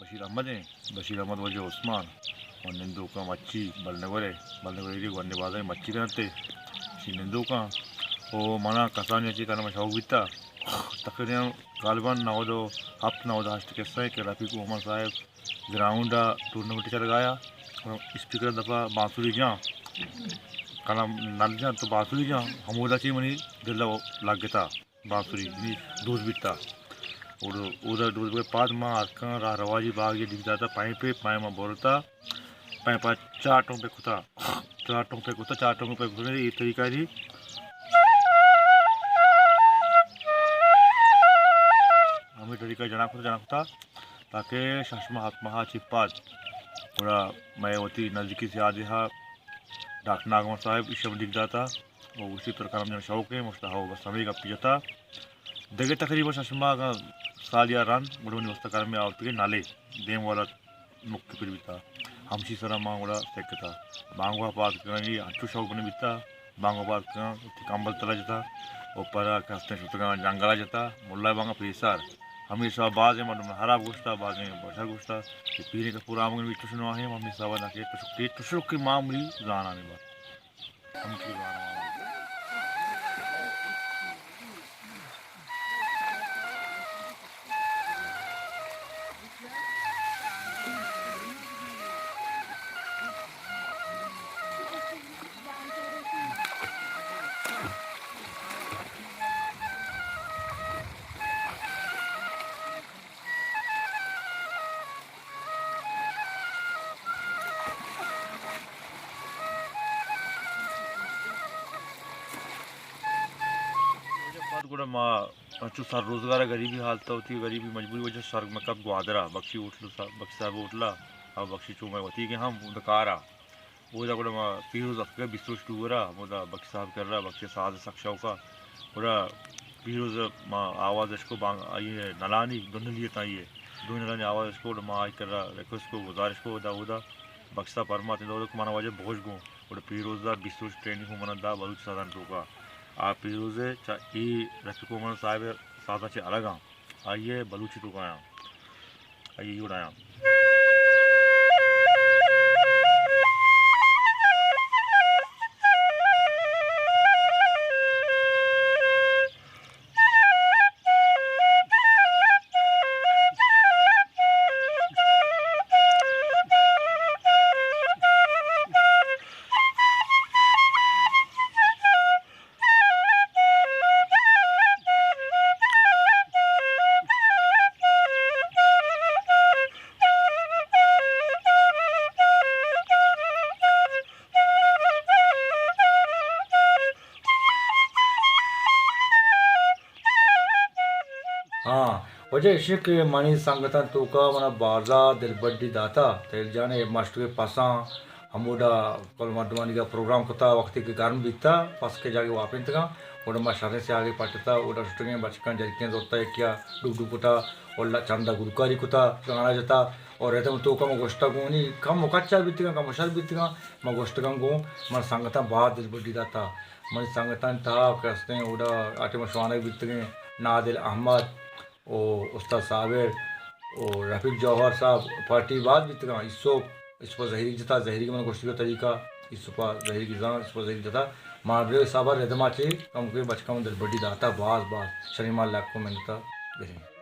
بشیر احمد ایں، بشیر احمد واجہ عثمان، و نندوکاں مچی بلنگور ءِ، بلنگور ایریا گونڈیں بازار ءَ مچی کنت ءُ شی نندوکاں۔ او منا کسانی چی کنم شوق بیتا۔ تقریباً غالباً نود و ہفت نود و ہشت قصہ ہے کہ رفیق عمر صاحب گراؤنڈ ءَ ٹورنامنٹ چلگایا، اسپیکر دپا بانسری جان، کنم نل جان تو بانسری جان، ہمودا چی منی دل ءَ لگتا۔ بانسری نی دوست بیتا۔ اور اودا دوست بے پاد ما اتکاں راہ رواجی باغ یہ دیگ داتا، پائیں پہ پائیں ما بولتا، پائیں پا چار ٹوم پہ کتا، چار ٹوم پہ کتا، چار ٹوم پہ کتا، یہ طریقہ دی۔ ہمیں طریقہ جنا کتا، جنا کتا، تاکہ شش ماہ ہفت ماہ چی پاد، گڑا میں وتی نزدیکی سیادی ہا ڈاکٹر ناگمان صاحب ایشم دیگ داتا۔ و گوشتی ترا کرم جان شوق ہے، مشتا ہو بس ہمیں گپی جتا۔ دگہ تقریباً شش ماہ اگاں سال یا رند، گڑا منی واسطہ کرم آورتگے نالے، دیم والا مکی پر بیتا۔ ہمشی سرا ما گڑا سکتا۔ بانگوا پاد کنگی انچو شوق بنے بیتا۔ بانگوا پاد کن، وتی کمبل تلا جتا۔ و پدا کستیں شتگاں جنگلا جتا۔ ملا بانگا پیسار۔ ہمیں سوا بازیں مردم خراب گوشتا، بازیں بشر گوشتا۔ کہ پیریں کپور آمگن بیچو شنو آہیں، ہمیں سوا نہ کہ تشکی، تشکی معمولی زانانی بات۔ پد گڑا ما انچو سر روزگار ءَ، گریبی حالت ءَ، وتی گریبی مجبوری وجہ سر مکپ گوادر ءَ، بخشی ہوٹل ءَ، بخشی صاحب ہوٹل ءَ، اور بخشی چو مئے وتی کہ ہم اود کار ءَ۔ اودا گڑا ما پیروز اتکگ بیست روچ ٹور ءَ، ہمودا بخشی صاحب کرا، بخشی ساز سک شوق ءَ۔ گڑا پیروز ما آواز اشکو بانگ، آئی نلانی دو نلی تاں، آئی دو نلانی آواز اشکو، گڑا ما آئی کرا ریکویسٹ کو، گزارش کو، اودا، اودا بخشی صاحب پرمات، اودا کو منا واجہ بوش گوں۔ گڑا پیروز ءَ بیست روچ ٹریننگ ہوں منا دا بلوچ سازانی توکا۔ آ پیروز ءَ چہ اے رفیق عمر صاحب ءِ سازاں چہ الگ آں۔ آئی ءَ بلوچی توکا آیاں۔ آئی ءَ وڑ آیاں۔ ہاں، واجہ ایشی کہ منی سنگتاں توکا منا بازا دلبڈی داتا، تیل جان ءِ مشتگے پساں ہموڈا کل مردمانی گا پروگرام کتا، وقتی کہ گرم بیتا، پس کے جاگے واپینتگاں، اوڈا ما شریں سیاگے پٹتا، اوڈا شتگیں بچکاں جلکیں زرتا، یکیا ڈوب ڈوب کتا، ولا چندا گلوکاری کتا، گانا جتا، اور ردم توکا ما گوشتا گونی کم و کچا بیتگاں، کم و شر بیتگاں، ما گوشتگاں گوں من سنگتاں باز دلبڈی داتا۔ منی سنگتانی تہا کہ استیں اوڈا آ ٹائما شوانگ بیتگیں نادل احمد و استاد صابر و رفیق جوہر صاحب، پارٹی باز بیتگاں۔ ایسوپ، ایسوپا زہیری جتا، زہیری من گوشتگا طریقہ، ایسوپا زہیری زان، ایسوپا زہیری جتا۔ ماربیو حسابا ردما چے کم کے بچکاں دلبڈی داتا باز باز۔ شریما لکو منتا گریں۔